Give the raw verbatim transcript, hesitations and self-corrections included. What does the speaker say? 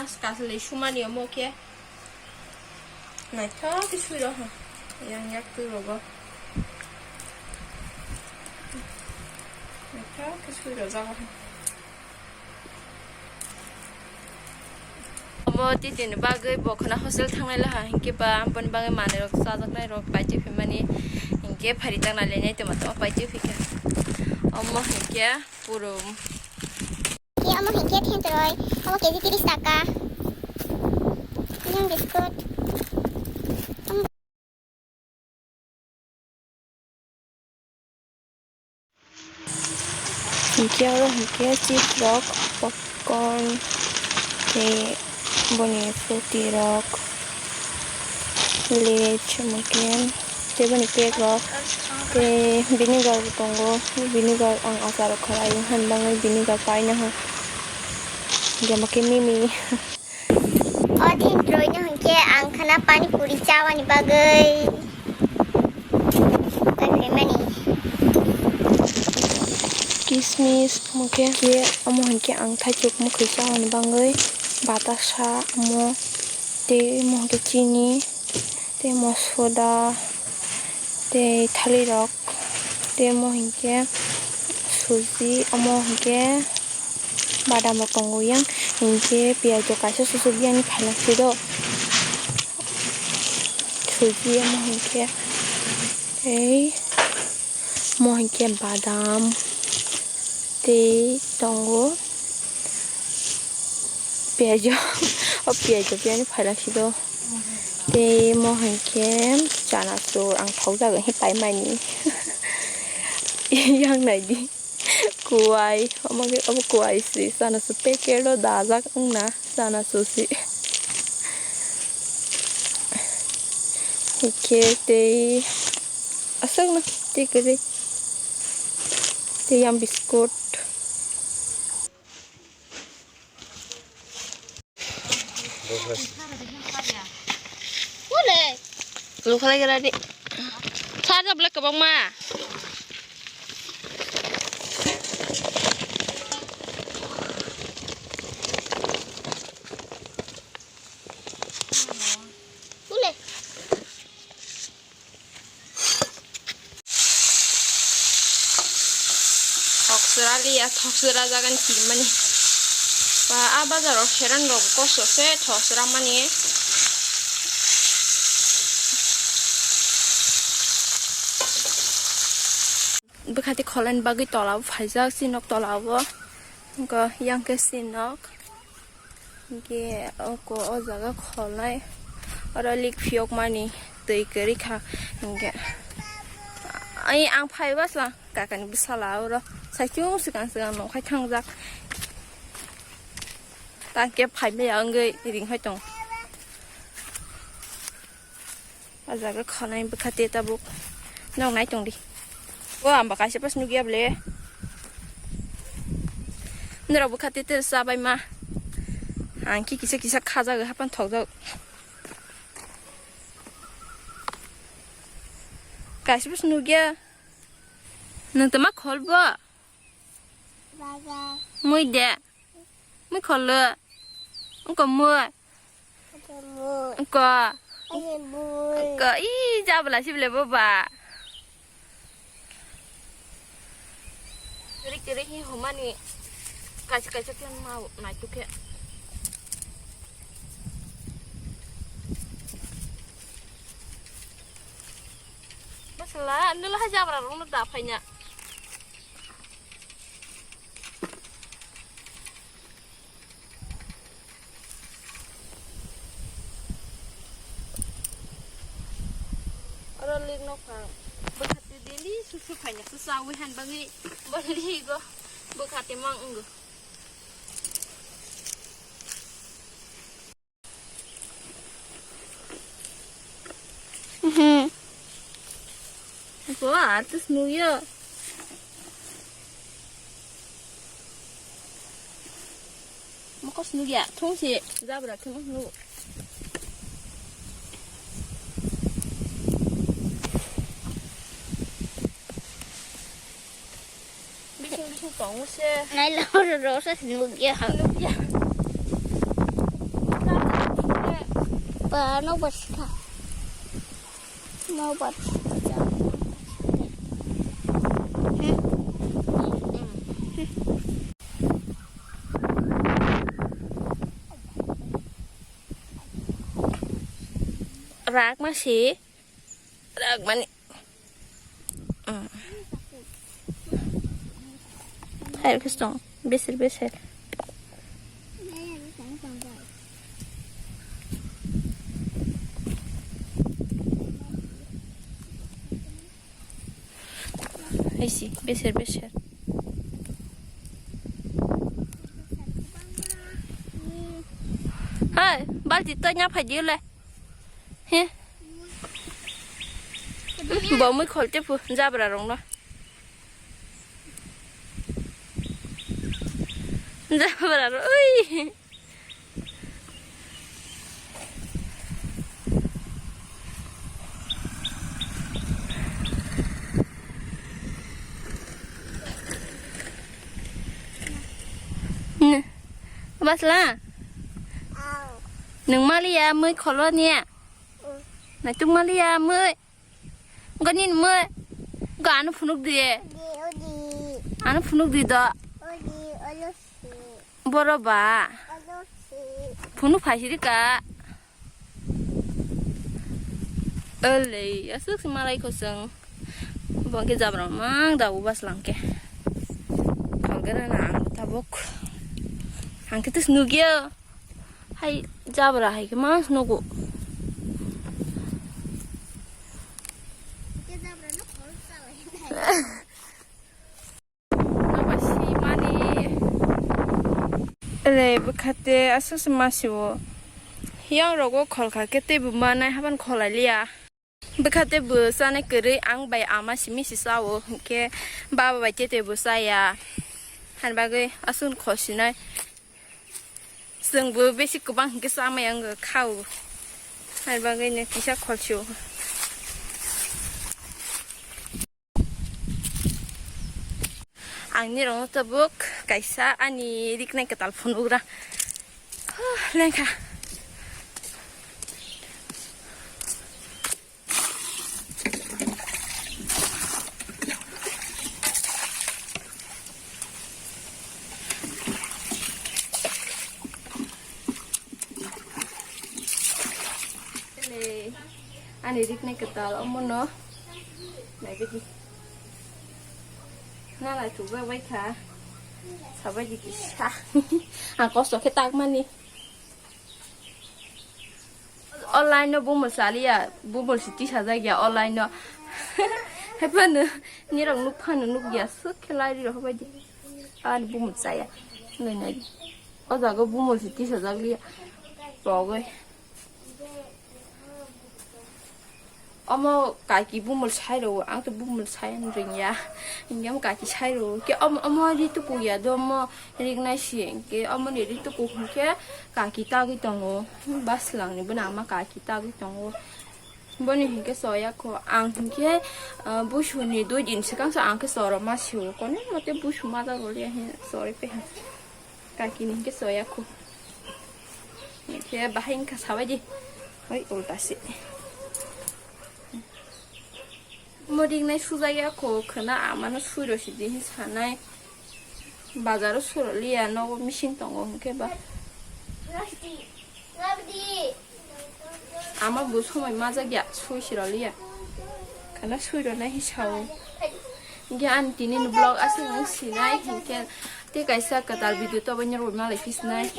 Kaslwi sumani omo khe. Naithok khe sui rw ha. Yang yak twi rogo. Naithok khe sui rw jago ha. Omo titini bagwi bo khwna hostel thangnai laha hinkhe ba aboni bagwi manwirok chajaknairok paitwi phaimani hinkhe phari jakna lenai tongma tongma paitwi phaikha. Omo hinkhe purum. Ye omo hinkhe thentroi, omo K G tiris taka. Yang biscuit. Hinkhe oro hinkhe chips rok, popcorn, tei boni fruity rok, Lays, hinkhe tei boni pack rok, tei vinegar bo tongo, vinegar ang achar rok kha ayung han bangwi vinegar paina ha, hinkhe mimi. O din droino hinkhe ang khana pani puri chawani bagwi pai phaimani. Kismis, omo khe, khe, omo hinkhe ang thaichuk mwkhwi chawani bagwi batasa, omo tei omo hinkhe chini. Tei mo soda, tei thali rok, tei mo hinkhe suji, omo hinkhe badam rok tongo yang, hinkhe piyaj rok kaisa susuk yani phalak si do, suji omo hinkhe, tei mo hinkhe badam tei tongo. Piyajo, o piyajo piyani phailak si do. Tei mo hinkhe chanachur ang thokjagwi paimani. Yang naidi. Kuwai, omo khe obo kuwai si chanachur packet o dajak wngna chanachur si. Hinkhe tei aswkno tei kwrwi. Tei yang biscuit. Lukhalai gra di. Charge black kwbangma. Thok sra liya, thok sra jagan kirmani. Ba, a bazar o heran rok kosto se thok sra mani. Bwkhati kholani bagwi tola o phaijak, sinok tola o. Wngkha yang khe sinok. Hinkhe oko o jaga kholnai, oro lik phiyokmani twi kwrwi kha. Hinkhe ai ang phai bwsla kakani bwsala oro saichung swkang swkang nongkhai thangjak. Tangkhe phaimaya wngwi ringkhai tong. O jaga kholnai bwkha te tabuk. Nok nai tong di. O ang ba kaisa pas nukya ble. Norok bwkha te te chabai ma. Ang ki kisa kisa khajak hapan thokjak. Kaisa pas nukya. Nwng tama khol bo? Mui de. Mui kholo. Wngkha mui. Wngkha. Wngkha. Ih, jabla sibile boba. Rik rik hi humani. Kaisa kaisa khe ma naituk khe. Masala, nula hai jabra rokno da phaina. Oro lik nok phang. Bwkhate daily susu phaina susu awi han bangwi bali go bwkhate mang wngo. Mhm. Ko artist nugya. Mokos nugya, thung si jabra thung nu. Bising bising tongo se. Nai lo ro ro se nugya ha. Nugya. Ano basta. No basta. Rak masi. Rak mani. Hai, kosong. Besir, besir. Hai si, besir, besir. Hai, balti to nya phai diyo le. He. Bo mui khol te phu jabra rong no. Jabra ro, ui. Basla. Nung maliya mui kholo niya. Naituk maliya mui. Gani mui. Ganu phunuk diye. Anu phunuk di do. Boro ba. Phunuk phaisiri ka. Olei, asuk si malai khosong. Bongke jabra mang da ubas langke. Kholgana na ang tabuk. Ang kitus nugya. Hai jabra hai ke mas nugu. Ele bwkhate aswk se masiwo. Yang rogo kholkha khe teibo manai haban kholai liya. Bwkhate bo chanai kwrwi ang bai ama simi se chao, hinkhe baba bai tei teibo chaya. Hani bagwi aswk khosinai. Chwngbo besi kwbang hinkhe chamai wngkha khao. Hani bagwino kisa kholsio. Ang nirokno tabuk kaisa ani riknai kwtal phunugra. Huh, lengkha. Ani riknai kwtal omono naibidi. Nalai thukjak bai kha. Sabai di kisa. Ang kosto khe takmani. Online no bumul chaliya, bumul si tisajak ya online no. Haphano nirok nuk phano nuk ya, swk khe lai riro habai di. Ani bumul chaya. Nai nai. O jaga bumul si tisajak liya. Pogoi. Omo kaki bumul sai rwo, ang to bumul sai rwngya. Hinkhe omo kaki sai rwo. Khe omo, omo ri tuku ya do, omo riknai si. Hinkhe omo ni ri tuku hinkhe kaki tagwi tongo. Baslang ni bwna ama kaki tagwi tongo. Boni hinkhe soya kho. Ang hinkhe, ah, busu ni dui din swkang so ang khe soro ma sio. Kono mote busu ma da gori ya hin sori pe ha. Kaki ni hinkhe soya kho. Hinkhe bahai wngkha sabai di. Oi, ulta se. Mo riknai sujak ya kho, khwna amano sui rw sidi hin sanai. Bazaro suro liya, nogo machine tongo hinkhe ba. Ama bo somoi majak ya, sui siro liya. Khwna sui rw nai hin sao. Hinkhe ani tini ni vlog aswk wng sinai hinkhe tei kaisa kwtal video tobo nirok malai phi sinai.